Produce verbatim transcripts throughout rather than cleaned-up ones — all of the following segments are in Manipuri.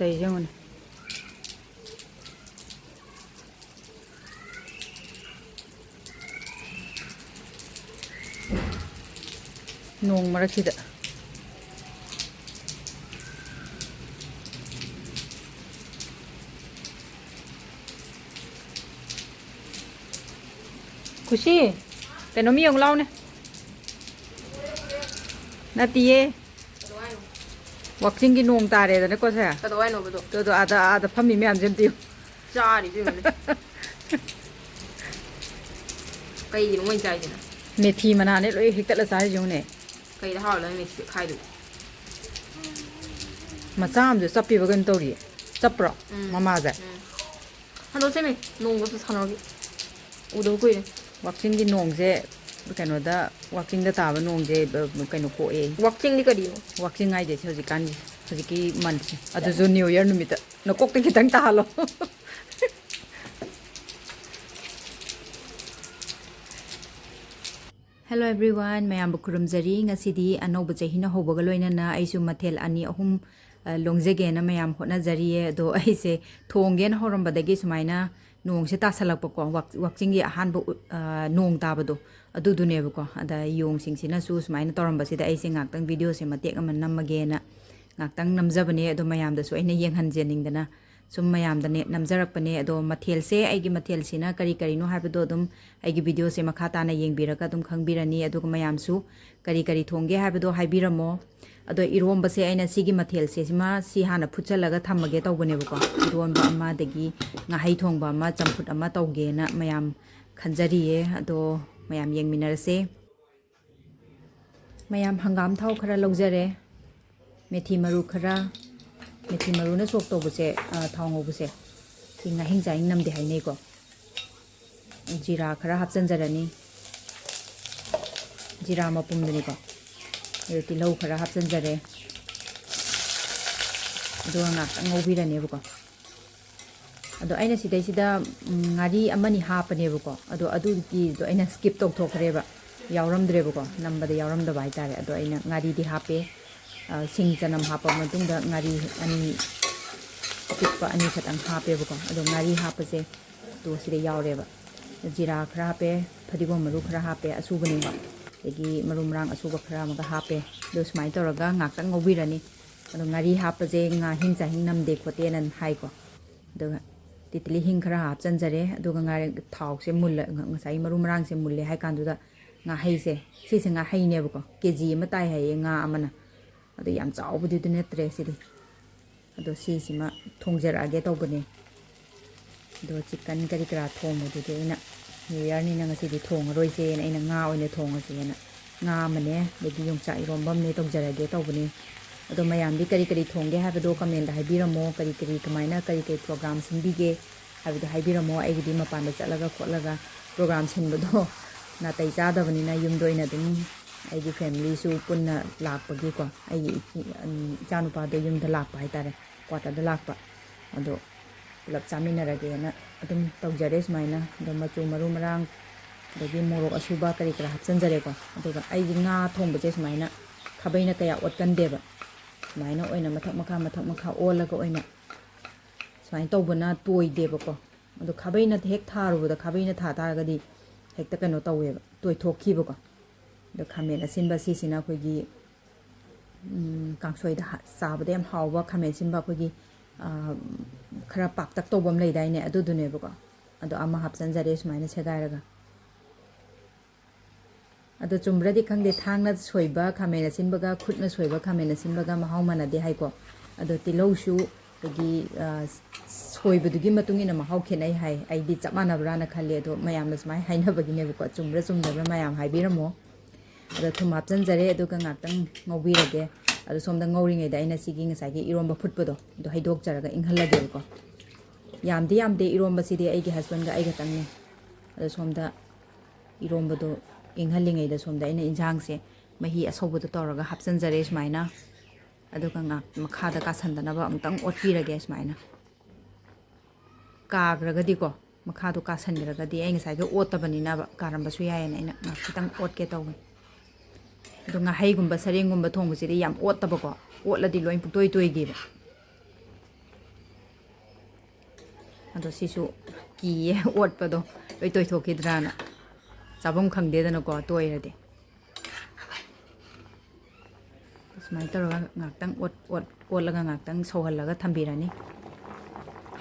ꯂꯩꯁꯦ ꯌꯦꯡꯉꯨꯅꯦ꯫ ꯅꯣꯡ ꯃꯔꯛꯁꯤꯗ꯫ ꯈꯨꯁꯤ, ꯀꯩꯅꯣꯝ ꯌꯦꯡꯉꯨ ꯂꯥꯎꯅꯦ꯫ ꯅꯠꯇꯤꯌꯦ꯫ ꯀꯩꯗꯧ ꯍꯥꯏꯅꯣ? ꯋꯥꯛꯆꯤꯡꯒꯤ ꯅꯣꯡ ꯇꯥꯔꯦꯗꯅꯀꯣ ꯁꯦ꯫ ꯀꯩꯗꯧ ꯍꯥꯏꯅꯣꯕ ꯑꯗꯣ? ꯑꯗꯣ, ꯑꯗꯣ ꯑꯥꯗ, ꯑꯥꯗ ꯐꯝꯃꯤ ꯃꯌꯥꯝꯁꯦ ꯑꯝꯇ ꯌꯦꯡꯉꯨ꯫ ꯆꯥꯔꯤꯁꯦ ꯌꯦꯡꯉꯨꯅꯦ꯫ ꯀꯩꯒꯤꯅꯣ ꯃꯣꯏ ꯆꯥꯏꯁꯤꯅ? ꯃꯦꯊꯤ ꯃꯅꯥꯅꯦ ꯂꯣꯏ ꯍꯦꯛꯇꯠꯂ ꯆꯥꯔꯤꯁꯦ ꯌꯦꯡꯉꯨꯅꯦ꯫ ꯀꯩꯗ ꯍꯥꯎꯔꯤꯅꯣ ꯃꯦꯊꯤ ꯈꯥꯏꯗꯨꯕꯨ? ꯃꯆꯥ ꯑꯃꯁꯨ ꯆꯞꯄꯤꯕ ꯀꯩꯅꯣ ꯇꯧꯔꯤꯌꯦ꯫ ꯆꯞꯄ꯭ꯔꯣ? ꯎꯝ꯫ ꯃꯃꯥꯁꯦ? ꯎꯝ꯫ ꯍꯟꯗꯣꯛꯁꯦꯃꯤ, ꯅꯣꯡꯗꯣ ꯑꯝꯇ ꯁꯥꯟꯅꯔꯨꯒꯦ꯫ ꯎꯗꯕ ꯀꯨꯏꯔꯦ꯫ ꯋꯥꯛꯆꯤꯡꯒꯤ ꯅꯣꯡꯁꯦ, ꯀꯩꯅꯣꯗ, ꯋꯥꯛꯆꯤꯡꯗ ꯇꯥꯕ ꯅꯣꯡꯁꯦ, ꯀꯩꯅꯣ ꯀꯣꯛꯑꯦ꯫ ꯋꯥꯛꯆꯤꯡꯗꯤ ꯀꯔꯤꯅꯣ? ꯋꯥꯛꯆꯤꯡ ꯍꯥꯏꯗꯦ ꯁꯤ ꯍꯧꯖꯤꯛꯀꯥꯟꯒꯤ, ꯍꯧꯖꯤꯛꯀꯤ ꯃꯟꯁꯦ꯫ ꯑꯗꯨꯁꯨ New Year ꯅꯨꯃꯤꯠꯇ꯫ ꯅꯀꯣꯛꯇ ꯈꯤꯇꯪ ꯇꯥꯍꯜꯂꯣ꯫ Hello everyone, ꯃꯌꯥꯝꯕꯨ ꯈꯨꯔꯨꯝꯖꯔꯤ꯫ ꯉꯁꯤꯗꯤ ꯑꯅꯧꯕ ꯆꯍꯤꯅ ꯍꯧꯕꯒ ꯂꯣꯏꯅꯅ ꯑꯩꯁꯨ ꯃꯊꯦꯜ ꯑꯅꯤ ꯑꯍꯨꯝ, ꯑ, ꯂꯣꯡꯖꯒꯦꯅ ꯃꯌꯥꯝ ꯍꯣꯠꯅꯖꯔꯤꯌꯦ꯫ ꯑꯗꯣ ꯑꯩꯁꯦ ꯊꯣꯡꯒꯦꯅ ꯍꯧꯔꯝꯕꯗꯒꯤ ꯁꯨꯃꯥꯏꯅ ꯅꯣꯡꯁꯦ ꯇꯥꯁꯜꯂꯛꯄꯀꯣ, ꯋꯥꯛ-, ꯋꯥꯛꯆꯤꯡꯒꯤ ꯑꯍꯥꯟꯕ ꯎ-, ꯑ, ꯅꯣꯡ ꯇꯥꯕꯗꯣ ꯑꯗꯨꯗꯨꯅꯦꯕꯀꯣ꯫ ꯑꯗ ꯌꯣꯡꯁꯤꯡꯁꯤꯅꯁꯨ ꯁꯨꯃꯥꯏꯅ ꯇꯧꯔꯝꯕꯁꯤꯗ ꯑꯩꯁꯦ ꯉꯥꯛꯇꯪ videoꯁꯦ ꯃꯇꯦꯛ ꯑꯃ ꯅꯝꯃꯒꯦꯅ ꯉꯥꯛꯇꯪ ꯅꯝꯖꯕꯅꯦ꯫ ꯑꯗꯣ ꯃꯌꯥꯝꯗꯁꯨ ꯑꯩꯅ ꯌꯦꯡꯍꯟꯖꯅꯤꯡꯗꯅ ꯁꯨꯝ ꯃꯌꯥꯝꯗꯅꯦ ꯅꯝꯖꯔꯛꯄꯅꯦ꯫ ꯑꯗꯣ ꯃꯊꯦꯜꯁꯦ, ꯑꯩꯒꯤ ꯃꯊꯦꯜꯁꯤꯅ ꯀꯔꯤ ꯀꯔꯤꯅꯣ ꯍꯥꯏꯕꯗꯣ ꯑꯗꯨꯝ ꯑꯩꯒꯤ videoꯁꯦ ꯃꯈꯥ ꯇꯥꯅ ꯌꯦꯡꯕꯤꯔꯒ ꯑꯗꯨꯝ ꯈꯪꯕꯤꯔꯅꯤ꯫ ꯑꯗꯨꯒ ꯃꯌꯥꯝꯁꯨ ꯀꯔꯤ ꯀꯔꯤ ꯊꯣꯡꯒꯦ ꯍꯥꯏꯕꯗꯣ ꯍꯥꯏꯕꯤꯔꯝꯃꯣ꯫ ꯑꯗꯣ ꯏꯔꯣꯝꯕꯁꯦ ꯑꯩꯅ ꯁꯤꯒꯤ ꯃꯊꯦꯜꯁꯦ, ꯁꯤꯃ, ꯁꯤ ꯍꯥꯟꯅ ꯐꯨꯠꯆꯜꯂꯒ ꯊꯝꯃꯒꯦ ꯇꯧꯕꯅꯦꯕꯀꯣ꯫ ꯏꯔꯣꯟꯕ ꯑꯃ, ꯑꯗꯒꯤ ꯉꯥꯍꯩ ꯊꯣꯡꯕ ꯑꯃ, ꯆꯝꯐꯨꯠ ꯑꯃ ꯇꯧꯒꯦꯅ ꯃꯌꯥꯝ ꯈꯟꯖꯔꯤꯌꯦ꯫ ꯑꯗꯣ ꯃꯌꯥꯝ ꯌꯦꯡꯃꯤꯟꯅꯔꯁꯦ꯫ ꯃꯌꯥꯝ, ꯍꯪꯒꯥꯝ ꯊꯥꯎ ꯈꯔ ꯂꯧꯖꯔꯦ, ꯃꯦꯊꯤ ꯃꯔꯨ ꯈꯔ, ꯃꯦꯊꯤ ꯃꯔꯨꯅ ꯁꯣꯛ ꯇꯧꯕꯁꯦ, ꯑ, ꯊꯥꯎ ꯉꯧꯕꯁꯦ, ꯁꯤ ꯉꯥꯍꯤꯡ ꯆꯥꯍꯤꯡ ꯅꯝꯗꯦ ꯍꯥꯏꯅꯩꯀꯣ꯫ ꯖꯤꯔꯥ ꯈꯔ ꯍꯥꯞꯆꯤꯟꯖꯔꯅꯤ, ꯖꯤꯔꯥ ꯃꯄꯨꯝꯗꯨꯅꯤꯀꯣ꯫ ꯑꯗꯨ ꯇꯤꯜꯍꯧ ꯈꯔ ꯍꯥꯞꯆꯤꯟꯖꯔꯦ, ꯑꯗꯨꯒ ꯉꯥꯛꯇꯪ ꯉꯧꯕꯤꯔꯅꯦꯕꯀꯣ꯫ ꯑꯗꯣ ꯑꯩꯅ ꯁꯤꯗꯩꯁꯤꯗ, ꯎꯝ, ꯉꯥꯔꯤ ꯑꯃꯅꯤ ꯍꯥꯞꯄꯅꯦꯕꯀꯣ, ꯑꯗꯣ ꯑꯗꯨꯒꯤꯗꯣ ꯑꯩꯅ skip ꯇꯧꯊꯣꯛꯈ꯭ꯔꯦꯕ, ꯌꯥꯎꯔꯝꯗ꯭ꯔꯦꯕꯀꯣ, ꯅꯝꯕꯗ ꯌꯥꯎꯔꯝꯗꯕ ꯍꯥꯏꯇꯥꯔꯦ꯫ ꯑꯗꯣ ꯑꯩꯅ ꯉꯥꯔꯤꯗꯤ ꯍꯥꯞꯄꯦ꯫ ꯑ, ꯁꯤꯡ ꯆꯅꯝ ꯍꯥꯞꯄ ꯃꯇꯨꯡꯗ ꯉꯥꯔꯤ ꯑꯅꯤ, ꯑꯄꯤꯛꯄ ꯑꯅꯤ ꯈꯛꯇꯪ ꯍꯥꯞꯄꯦꯕꯀꯣ꯫ ꯑꯗꯣ ꯉꯥꯔꯤ ꯍꯥꯞꯄꯁꯦ ꯇꯣ ꯁꯤꯗ ꯌꯥꯎꯔꯦꯕ꯫ ꯖꯤꯔꯥ ꯈꯔ ꯍꯥꯞꯄꯦ, ꯐꯗꯤꯒꯣꯝ ꯃꯔꯨ ꯈꯔ ꯍꯥꯞꯄꯦ ꯑꯁꯨꯕꯅꯦꯕ, ꯑꯗꯒꯤ ꯃꯔꯨ ꯃꯔꯥꯡ ꯑꯁꯨꯕ ꯈꯔ ꯑꯃꯒ ꯍꯥꯞꯄꯦ꯫ ꯑꯗꯣ ꯁꯨꯃꯥꯏꯅ ꯇꯧꯔꯒ ꯉꯥꯛꯇꯪ ꯉꯧꯕꯤꯔꯅꯤ꯫ ꯑꯗꯣ ꯉꯥꯔꯤ ꯍꯥꯞꯄꯁꯦ ꯉꯥ ꯍꯤꯡ ꯆꯥꯍꯤꯡ ꯅꯝꯗꯦ ꯈꯣꯠꯇꯦꯅ ꯍꯥꯏꯀꯣ꯫ ꯑꯗꯨꯒ ꯇꯤꯇꯤꯂꯤ ꯍꯤꯡ ꯈꯔ ꯍꯥꯞꯆꯟꯖꯔꯦ꯫ ꯑꯗꯨꯒ ꯉꯥꯔꯤ ꯊꯥꯎꯁꯦ ꯃꯨꯜꯂ-, ꯉ-, ꯉꯁꯥꯏꯒꯤ ꯃꯔꯨ ꯃꯔꯥꯡꯁꯦ ꯃꯨꯜꯂꯦ ꯍꯥꯏ ꯀꯥꯟꯗꯨꯗ ꯉꯥꯍꯩꯁꯦ, ꯁꯤꯁꯦ ꯉꯥꯍꯩꯅꯦꯕꯀꯣ, ꯀꯦ ꯖꯤ ꯑꯃ ꯇꯥꯏ ꯍꯥꯏꯌꯦ ꯉꯥ ꯑꯃꯅ꯫ ꯑꯗꯣ ꯌꯥꯝ ꯆꯥꯎꯕꯗꯨꯗꯤ ꯅꯠꯇ꯭ꯔꯦ ꯁꯤꯗꯤ꯫ ꯑꯗꯣ ꯁꯤꯁꯤꯃ ꯊꯣꯡꯖꯔꯛꯑꯒꯦ ꯇꯧꯕꯅꯦ꯫ ꯑꯗꯣ ꯆꯤꯛꯀꯟ ꯀꯔꯤ ꯀꯔꯥ ꯊꯣꯡꯕꯗꯨꯗꯤ ꯑꯩꯅ ꯅ꯭ꯌꯨ ꯌꯔꯅꯤꯅ ꯉꯁꯤꯗꯤ ꯊꯣꯡꯉꯔꯣꯏꯁꯦꯅ ꯑꯩꯅ ꯉꯥ ꯑꯣꯏꯅ ꯊꯣꯡꯉꯁꯦꯅ ꯉꯥ ꯑꯃꯅꯦ, ꯑꯗꯒꯤ ꯌꯣꯡꯆꯥꯛ ꯏꯔꯣꯝꯕ ꯑꯃꯅꯦ ꯇꯧꯖꯔꯒꯦ ꯇꯧꯕꯅꯤ꯫ ꯑꯗꯣ ꯃꯌꯥꯝꯗꯤ ꯀꯔꯤ ꯀꯔꯤ ꯊꯣꯡꯒꯦ ꯍꯥꯏꯕꯗꯣ comment ꯍꯥꯏꯕꯤꯔꯝꯃꯣ, ꯀꯔꯤ ꯀꯔꯤ ꯀꯃꯥꯏꯅ ꯀꯔꯤ ꯀꯔꯤ program ꯁꯤꯟꯕꯤꯒꯦ ꯍꯥꯏꯕꯗꯣ ꯍꯥꯏꯕꯤꯔꯝꯃꯣ꯫ ꯑꯩꯒꯤꯗꯤ ꯃꯄꯥꯟꯗ ꯆꯠꯂꯒ ꯈꯣꯠꯂꯒ program ꯁꯤꯟꯕꯗꯣ ꯅꯥꯇꯩ ꯆꯥꯗꯕꯅꯤꯅ ꯌꯨꯝꯗ ꯑꯣꯏꯅ ꯑꯗꯨꯝ ꯑꯩꯒꯤ familyꯁꯨ ꯄꯨꯟꯅ ꯂꯥꯛꯄꯒꯤꯀꯣ, ꯑꯩꯒꯤ ꯏꯆꯤ-, ꯏꯆꯥꯅꯨꯄꯥꯗꯣ ꯌꯨꯝꯗ ꯂꯥꯛꯄ ꯍꯥꯏꯇꯥꯔꯦ, quarterꯗ ꯂꯥꯛꯄ꯫ ꯑꯗꯣ ꯄꯨꯂꯞ ꯆꯥꯃꯤꯟꯅꯔꯒꯦꯅ ꯑꯗꯨꯝ ꯇꯧꯖꯔꯦ ꯁꯨꯃꯥꯏꯅ꯫ ꯑꯗꯣ ꯃꯆꯨ ꯃꯔꯨ ꯃꯔꯥꯡ ꯑꯗꯒꯤ ꯃꯣꯔꯣꯛ ꯑꯁꯨꯕ ꯀꯔꯤ ꯀꯔꯥ ꯍꯥꯞꯆꯤꯟꯖꯔꯦꯀꯣ꯫ ꯑꯗꯨꯒ ꯑꯩꯒꯤ ꯉꯥ ꯊꯣꯡꯕꯁꯦ ꯁꯨꯃꯥꯏꯅ ꯈꯥꯕꯩꯅ ꯀꯌꯥ ꯑꯣꯠꯀꯟꯗꯦꯕ꯫ ꯁꯨꯃꯥꯏꯅ ꯑꯣꯏꯅ ꯃꯊꯛ ꯃꯈꯥ, ꯃꯊꯛ ꯃꯈꯥ ꯑꯣꯜꯂꯒ ꯑꯣꯏꯅ ꯁꯨꯃꯥꯏꯅ ꯇꯧꯕꯅ ꯇꯣꯏꯗꯦꯕꯀꯣ꯫ ꯑꯗꯣ ꯈꯥꯕꯩꯅ ꯍꯦꯛ ꯊꯥꯔꯨꯕꯗ, ꯈꯥꯕꯩꯅ ꯊꯥ ꯇꯥꯔꯒꯗꯤ ꯍꯦꯛꯇ ꯀꯩꯅꯣ ꯇꯧꯋꯦꯕ, ꯇꯣꯏꯊꯣꯛꯈꯤꯕꯀꯣ꯫ ꯑꯗꯣ ꯈꯥꯃꯦꯟ ꯑꯁꯤꯟꯕ ꯁꯤꯁꯤꯅ ꯑꯩꯈꯣꯏꯒꯤ, ꯎꯝ, ꯀꯥꯡꯁꯣꯏꯗ ꯍꯥ-, ꯆꯥꯕꯗ ꯌꯥꯝ ꯍꯥꯎꯕ ꯈꯥꯃꯦꯟ ꯑꯁꯤꯟꯕ ꯑꯩꯈꯣꯏꯒꯤ, ꯑ, ꯈꯔ ꯄꯥꯛꯇꯛ ꯇꯧꯕ ꯑꯃ ꯂꯩꯗꯥꯏꯅꯦ, ꯑꯗꯨꯗꯨꯅꯦꯕꯀꯣ꯫ ꯑꯗꯣ ꯑꯃ ꯍꯥꯞꯆꯟꯖꯔꯦ ꯁꯨꯃꯥꯏꯅ ꯁꯦꯒꯥꯏꯔꯒ꯫ ꯑꯗꯣ ꯆꯨꯝꯕ꯭ꯔꯗꯤ ꯈꯪꯗꯦ, ꯊꯥꯡꯅ ꯁꯣꯏꯕ ꯈꯥꯃꯦꯟ ꯑꯁꯤꯟꯕꯒ ꯈꯨꯠꯅ ꯁꯣꯏꯕ ꯈꯥꯃꯦꯟ ꯑꯁꯤꯟꯕꯒ ꯃꯍꯥꯎ ꯃꯥꯟꯅꯗꯦ ꯍꯥꯏꯀꯣ꯫ ꯑꯗꯣ ꯇꯤꯜꯍꯧꯁꯨ ꯑꯩꯈꯣꯏꯒꯤ, ꯑ, ꯁꯣꯏꯕꯗꯨꯒꯤ ꯃꯇꯨꯡ ꯏꯟꯅ ꯃꯍꯥꯎ ꯈꯦꯠꯅꯩ ꯍꯥꯏ꯫ ꯑꯩꯗꯤ ꯆꯞ ꯃꯥꯟꯅꯕ꯭ꯔꯥꯅ ꯈꯜꯂꯦ, ꯑꯗꯣ ꯃꯌꯥꯝꯅ ꯁꯨꯃꯥꯏꯅ ꯍꯥꯏꯅꯕꯒꯤꯅꯦꯕꯀꯣ꯫ ꯆꯨꯝꯕ꯭ꯔꯥ ꯆꯨꯝꯗꯕ꯭ꯔꯥ ꯃꯌꯥꯝ ꯍꯥꯏꯕꯤꯔꯝꯃꯣ꯫ ꯑꯗꯣ ꯊꯨꯝ ꯍꯥꯞꯆꯤꯟꯖꯔꯦ, ꯑꯗꯨꯒ ꯉꯥꯛꯇꯪ ꯉꯧꯕꯤꯔꯒꯦ꯫ ꯑꯗꯣ ꯁꯣꯝꯗ ꯉꯧꯔꯤꯉꯩꯗ ꯑꯩꯅ ꯁꯤꯒꯤ ꯉꯁꯥꯏꯒꯤ ꯏꯔꯣꯝꯕ ꯐꯨꯠꯄꯗꯣ ꯑꯗꯣ ꯍꯩꯗꯣꯛꯆꯔꯒ ꯏꯪꯍꯜꯂꯒꯦꯕꯀꯣ꯫ ꯌꯥꯝꯗꯤ ꯌꯥꯝꯗꯦ, ꯏꯔꯣꯝꯕꯁꯤꯗꯤ ꯑꯩꯒꯤ husbandꯒ ꯑꯩ ꯈꯛꯇꯪꯅꯦ꯫ ꯑꯗꯣ ꯁꯣꯝꯗ ꯏꯔꯣꯝꯕꯗꯣ ꯏꯪꯍꯜꯂꯤꯉꯩꯗ ꯁꯣꯝꯗ ꯑꯩꯅ ꯏꯟꯁꯥꯡꯁꯦ ꯃꯍꯤ ꯑꯁꯧꯕꯗꯣ ꯇꯧꯔꯒ ꯍꯥꯞꯆꯤꯟꯖꯔꯦ ꯁꯨꯃꯥꯏꯅ꯫ ꯑꯗꯨꯒ ꯉꯥꯛ-, ꯃꯈꯥꯗ ꯀꯥꯁꯟꯗꯅꯕ ꯑꯃꯨꯛꯇꯪ ꯑꯣꯠꯄꯤꯔꯒꯦ ꯁꯨꯃꯥꯏꯅ꯫ ꯀꯥꯈ꯭ꯔꯒꯗꯤꯀꯣ, ꯃꯈꯥꯗꯣ ꯀꯥꯁꯟꯈ꯭ꯔꯒꯗꯤ ꯑꯩ ꯉꯁꯥꯏꯒꯤ ꯑꯣꯠꯇꯕꯅꯤꯅꯕ ꯀꯥꯔꯝꯕꯁꯨ ꯌꯥꯏꯌꯦꯅ ꯑꯩꯅ ꯉꯥꯛ-, ꯈꯤꯇꯪ ꯑꯣꯠꯀꯦ ꯇꯧꯕꯅꯤ꯫ ꯑꯗꯣ ꯉꯥꯍꯩꯒꯨꯝꯕ, ꯁꯔꯦꯡꯒꯨꯝꯕ ꯊꯣꯡꯕꯁꯤꯗꯤ ꯌꯥꯝ ꯑꯣꯠꯇꯕꯀꯣ, ꯑꯣꯠꯂꯗꯤ ꯂꯣꯏ ꯄꯨꯡꯇꯣꯏ ꯇꯣꯏꯈꯤꯕ꯫ ꯑꯗꯣ ꯁꯤꯁꯨ ꯀꯤꯌꯦ ꯑꯣꯠꯄꯗꯣ, ꯂꯣꯏ ꯇꯣꯏꯊꯣꯛꯈꯤꯗ꯭ꯔꯥꯅ꯫ ꯆꯥꯐꯝ ꯈꯪꯗꯦꯗꯅꯀꯣ ꯇꯣꯏꯔꯗꯤ꯫ ꯁꯨꯃꯥꯏꯅ ꯇꯧꯔꯒ ꯉꯥꯛꯇꯪ ꯑꯣꯠ ꯑꯣꯠ ꯑꯣꯠꯂꯒ ꯉꯥꯛꯇꯪ ꯁꯧꯍꯜꯂꯒ ꯊꯝꯕꯤꯔꯅꯤ꯫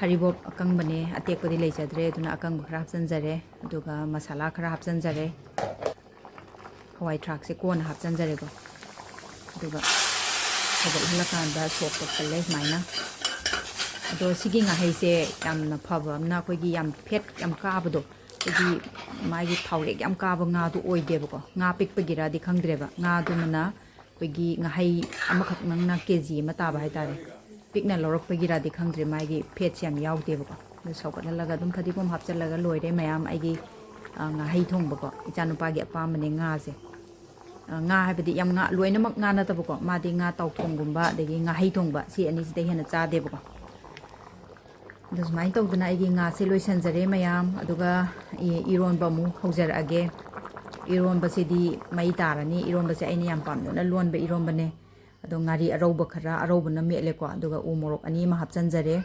ꯍꯔꯤꯕꯣꯞ ꯑꯀꯪꯕꯅꯦ, ꯑꯇꯦꯛꯄꯗꯤ ꯂꯩꯖꯗ꯭ꯔꯦ, ꯑꯗꯨꯅ ꯑꯀꯪꯕ ꯈꯔ ꯍꯥꯞꯆꯤꯟꯖꯔꯦ꯫ ꯑꯗꯨꯒ ꯃꯁꯥꯂꯥ ꯈꯔ ꯍꯥꯞꯆꯤꯟꯖꯔꯦ꯫ ꯍꯋꯥꯏ ꯊ꯭ꯔꯥꯛꯁꯦ ꯀꯣꯟꯅ ꯍꯥꯞꯆꯤꯟꯖꯔꯦꯀꯣ꯫ ꯑꯗꯨꯒ ꯁꯧꯒꯠꯍꯜꯂꯀꯥꯟꯗ ꯁꯣꯛ ꯇꯧꯁꯜꯂꯦ ꯁꯨꯃꯥꯏꯅ꯫ ꯑꯗꯣ ꯁꯤꯒꯤ ꯉꯥꯍꯩꯁꯦ ꯌꯥꯝꯅ ꯐꯕ ꯑꯃꯅ, ꯑꯩꯈꯣꯏꯒꯤ ꯌꯥꯝ ꯐꯦꯠ ꯌꯥꯝ ꯀꯥꯕꯗꯣ, ꯑꯩꯈꯣꯏꯒꯤ ꯃꯥꯒꯤ ꯊꯥꯎꯔꯦꯛ ꯌꯥꯝ ꯀꯥꯕ ꯉꯥꯗꯣ ꯑꯣꯏꯗꯦꯕꯀꯣ꯫ ꯉꯥ ꯄꯤꯛꯄꯒꯤꯔꯗꯤ ꯈꯪꯗ꯭ꯔꯦꯕ, ꯉꯥꯗꯨꯃꯅ ꯑꯩꯈꯣꯏꯒꯤ ꯉꯥꯍꯩ ꯑꯃꯈꯛ ꯅꯪꯅ ꯀꯦ ꯖꯤ ꯑꯃ ꯇꯥꯕ ꯍꯥꯏꯇꯥꯔꯦ, ꯄꯤꯛꯅ ꯂꯧꯔꯛꯄꯒꯤꯔꯗꯤ ꯈꯪꯗ꯭ꯔꯦ, ꯃꯥꯒꯤ ꯐꯦꯠꯁꯦ ꯌꯥꯝ ꯌꯥꯎꯗꯦꯕꯀꯣ꯫ ꯑꯗꯨ ꯁꯧꯒꯠꯍꯜꯂꯒ ꯑꯗꯨꯝ ꯐꯗꯤꯒꯣꯝ ꯍꯥꯞꯆꯤꯜꯂꯒ ꯂꯣꯏꯔꯦ ꯃꯌꯥꯝ꯫ ꯑꯩꯒꯤ, ꯑ, ꯉꯥꯍꯩ ꯊꯣꯡꯕꯀꯣ, ꯏꯆꯥꯅꯨꯄꯥꯒꯤ ꯑꯄꯥꯝꯕꯅꯦ ꯉꯥꯁꯦ꯫ ꯑ, ꯉꯥ ꯍꯥꯏꯕꯗꯤ ꯌꯥꯝ ꯉꯥ, ꯂꯣꯏꯅꯃꯛ ꯉꯥ ꯅꯠꯇꯕꯀꯣ, ꯃꯥꯗꯤ ꯉꯥ ꯇꯥꯎꯊꯣꯡꯒꯨꯝꯕ ꯑꯗꯒꯤ ꯉꯥꯍꯩ ꯊꯣꯡꯕ, ꯁꯤ ꯑꯅꯤꯁꯤꯗꯩ ꯍꯦꯟꯅ ꯆꯥꯗꯦꯕꯀꯣ꯫ ꯑꯗꯨ ꯁꯨꯃꯥꯏꯅ ꯇꯧꯗꯅ ꯑꯩꯒꯤ ꯉꯥꯁꯦ ꯂꯣꯏꯁꯟꯖꯔꯦ ꯃꯌꯥꯝ꯫ ꯑꯗꯨꯒ ꯏ-, ꯏꯔꯣꯟꯕ ꯑꯃꯨꯛ ꯍꯧꯖꯔꯛꯑꯒꯦ꯫ ꯏꯔꯣꯟꯕꯁꯤꯗꯤ ꯃꯩ ꯇꯥꯔꯅꯤ꯫ ꯏꯔꯣꯟꯕꯁꯦ ꯑꯩꯅ ꯌꯥꯝ ꯄꯥꯝꯖꯅ ꯂꯣꯟꯕ ꯏꯔꯣꯟꯕꯅꯦ꯫ ꯑꯗꯣ ꯉꯥꯔꯤ ꯑꯔꯧꯕ ꯈꯔ, ꯑꯔꯧꯕꯅ ꯃꯦꯠꯂꯦꯀꯣ꯫ ꯑꯗꯨꯒ ꯎ ꯃꯣꯔꯣꯛ ꯑꯅꯤ ꯑꯃ ꯍꯥꯞꯆꯤꯟꯖꯔꯦ꯫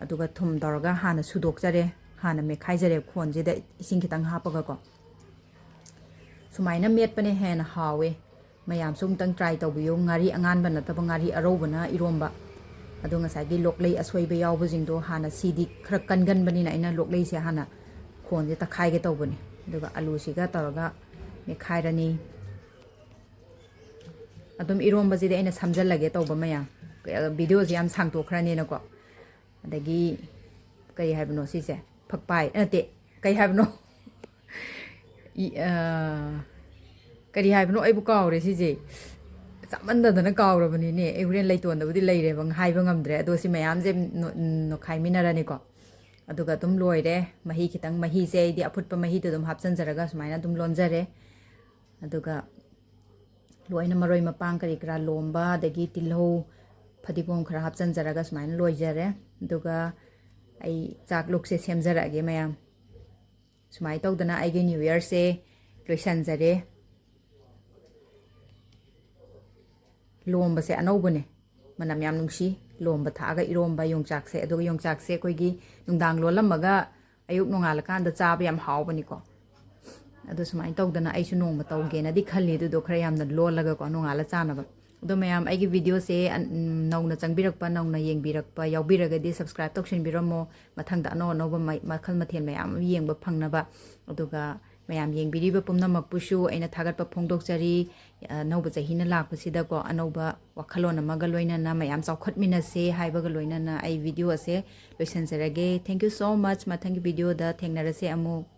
ꯑꯗꯨꯒ ꯊꯨꯝ ꯇꯧꯔꯒ ꯍꯥꯟꯅ ꯁꯨꯗꯣꯛꯆꯔꯦ꯫ ꯍꯥꯟꯅ ꯃꯦꯠꯈꯥꯏꯖꯔꯦ ꯈꯣꯟꯁꯤꯗ ꯏꯁꯤꯡ ꯈꯤꯇꯪ ꯍꯥꯞꯄꯒꯀꯣ꯫ ꯁꯨꯃꯥꯏꯅ ꯃꯦꯠꯄꯅ ꯍꯦꯟꯅ ꯍꯥꯎꯋꯦ꯫ ꯃꯌꯥꯝꯁꯨ ꯑꯃꯨꯛꯇꯪ try ꯇꯧꯕꯤꯌꯨ꯫ ꯉꯥꯔꯤ ꯑꯉꯥꯟꯕ ꯅꯠꯇꯕ ꯉꯥꯔꯤ ꯑꯔꯧꯕꯅ ꯏꯔꯣꯝꯕ꯫ ꯑꯗꯣ ꯉꯁꯥꯏꯒꯤ ꯂꯣꯛꯂꯩ ꯑꯁꯣꯏꯕ ꯌꯥꯎꯕꯁꯤꯡꯗꯣ ꯍꯥꯟꯅ, ꯁꯤꯗꯤ ꯈꯔ ꯀꯟꯒꯟꯕꯅꯤꯅ ꯑꯩꯅ ꯂꯣꯛꯂꯩꯁꯦ ꯍꯥꯟꯅ ꯈꯣꯟꯁꯦ ꯇꯛꯈꯥꯏꯒꯦ ꯇꯧꯕꯅꯦ꯫ ꯑꯗꯨꯒ ꯑꯂꯨꯁꯤꯒ ꯇꯧꯔꯒ ꯃꯦꯠꯈꯥꯏꯔꯅꯤ꯫ ꯑꯗꯨꯝ ꯏꯔꯣꯝꯕꯁꯤꯗꯤ ꯑꯩꯅ ꯁꯝꯖꯜꯂꯒꯦ ꯇꯧꯕ ꯃꯌꯥꯝ꯫ ꯚꯤꯗꯤꯑꯣꯁꯦ ꯌꯥꯝ ꯁꯥꯡꯇꯣꯛꯈ꯭ꯔꯅꯦꯅꯀꯣ꯫ ꯑꯗꯒꯤ ꯀꯔꯤ ꯍꯥꯏꯕꯅꯣ ꯁꯤꯁꯦ? ꯐꯛꯄꯥꯏ ꯅꯠꯇꯦ, ꯀꯩ ꯍꯥꯏꯕꯅꯣ? ꯏ-, ꯑ, ꯀꯔꯤ ꯍꯥꯏꯕꯅꯣ? ꯑꯩꯕꯨ ꯀꯥꯎꯔꯦ ꯁꯤꯁꯦ꯫ ꯆꯥꯃꯟꯗꯗꯅ ꯀꯥꯎꯔꯕꯅꯤꯅꯦ꯫ ꯑꯩ ꯍꯣꯔꯦꯟ ꯂꯩꯇꯣꯟꯗꯕꯨꯗꯤ ꯂꯩꯔꯦꯕ, ꯍꯥꯏꯕ ꯉꯝꯗ꯭ꯔꯦ꯫ ꯑꯗꯣ ꯁꯤ ꯃꯌꯥꯝꯁꯦ ꯅꯣ-, ꯅꯣꯈꯥꯏꯃꯤꯟꯅꯔꯅꯤꯀꯣ꯫ ꯑꯗꯨꯒ ꯑꯗꯨꯝ ꯂꯣꯏꯔꯦ꯫ ꯃꯍꯤ ꯈꯤꯇꯪ, ꯃꯍꯤꯁꯦ ꯑꯩꯗꯤ ꯑꯐꯨꯠꯄ ꯃꯍꯤꯗꯣ ꯑꯗꯨꯝ ꯍꯥꯞꯆꯤꯟꯖꯔꯒ ꯁꯨꯃꯥꯏꯅ ꯑꯗꯨꯝ ꯂꯣꯟꯖꯔꯦ꯫ ꯑꯗꯨꯒ ꯂꯣꯏꯅ ꯃꯔꯣꯏ ꯃꯄꯥꯡ ꯀꯔꯤ ꯀꯔꯥ ꯂꯣꯝꯕ, ꯑꯗꯒꯤ ꯇꯤꯜꯍꯧ, ꯐꯗꯤꯒꯣꯝ ꯈꯔ ꯍꯥꯞꯆꯤꯟꯖꯔꯒ ꯁꯨꯃꯥꯏꯅ ꯂꯣꯏꯖꯔꯦ꯫ ꯑꯗꯨꯒ ꯑꯩ ꯆꯥꯛ ꯂꯨꯛꯁꯦ ꯁꯦꯝꯖꯔꯛꯑꯒꯦ ꯃꯌꯥꯝ꯫ ꯁꯨꯃꯥꯏꯅ ꯇꯧꯗꯅ ꯑꯩꯒꯤ New Yearꯁꯦ ꯂꯣꯏꯁꯟꯖꯔꯦ꯫ ꯂꯣꯝꯕꯁꯦ ꯑꯅꯧꯕꯅꯦ, ꯃꯅꯝ ꯌꯥꯝ ꯅꯨꯡꯁꯤ꯫ ꯂꯣꯝꯕ ꯊꯥꯛꯑꯒ ꯏꯔꯣꯝꯕ ꯌꯣꯡꯆꯥꯛꯁꯦ꯫ ꯑꯗꯨꯒ ꯌꯣꯡꯆꯥꯛꯁꯦ ꯑꯩꯈꯣꯏꯒꯤ ꯅꯨꯡꯗꯥꯡ ꯂꯣꯜꯂꯝꯃꯒ ꯑꯌꯨꯛ ꯅꯣꯡꯉꯥꯜꯂꯀꯥꯟꯗ ꯆꯥꯕ ꯌꯥꯝ ꯍꯥꯎꯕꯅꯤꯀꯣ꯫ ꯑꯗꯨ ꯁꯨꯃꯥꯏꯅ ꯇꯧꯗꯅ ꯑꯩꯁꯨ ꯅꯣꯡꯃ ꯇꯧꯒꯦꯅꯗꯤ ꯈꯜꯂꯤ, ꯑꯗꯨꯗꯣ ꯈꯔ ꯌꯥꯝꯅ ꯂꯣꯜꯂꯒꯀꯣ ꯅꯣꯡꯉꯥꯜꯂ ꯆꯥꯅꯕ꯫ ꯑꯗꯣ ꯃꯌꯥꯝ ꯑꯩꯒꯤ ꯚꯤꯗꯤꯑꯣꯁꯦ ꯑꯟ-, ꯎꯝ, ꯅꯧꯅ ꯆꯪꯕꯤꯔꯛꯄ, ꯅꯧꯅ ꯌꯦꯡꯕꯤꯔꯛꯄ ꯌꯥꯎꯕꯤꯔꯒꯗꯤ subscribe ꯇꯧꯁꯤꯟꯕꯤꯔꯝꯃꯣ꯫ ꯃꯊꯪꯗ ꯑꯅꯧ ꯑꯅꯧꯕ ꯃꯩ-, ꯃꯈꯜ ꯃꯊꯦꯜ ꯃꯌꯥꯝ ꯑꯃ ꯌꯦꯡꯕ ꯐꯪꯅꯕ꯫ ꯑꯗꯨꯒ ꯃꯌꯥꯝ ꯌꯦꯡꯕꯤꯔꯤꯕ ꯄꯨꯝꯅꯃꯛꯄꯨꯁꯨ ꯑꯩꯅ ꯊꯥꯒꯠꯄ ꯐꯣꯡꯗꯣꯛꯆꯔꯤ꯫ ꯑꯅꯧꯕ ꯆꯍꯤꯅ ꯂꯥꯛꯄꯁꯤꯗꯀꯣ ꯑꯅꯧꯕ ꯋꯥꯈꯜꯂꯣꯟ ꯑꯃꯒ ꯂꯣꯏꯅꯅ ꯃꯌꯥꯝ ꯆꯥꯎꯈꯠꯃꯤꯟꯅꯁꯦ ꯍꯥꯏꯕꯒ ꯂꯣꯏꯅꯅ ꯑꯩ ꯚꯤꯗꯤꯑꯣ ꯑꯁꯦ ꯂꯣꯏꯁꯤꯟꯖꯔꯒꯦ꯫ Thank you so much꯫ ꯃꯊꯪꯒꯤ ꯚꯤꯗꯤꯑꯣꯗ ꯊꯦꯡꯅꯔꯁꯦ ꯑꯃꯨꯛ꯫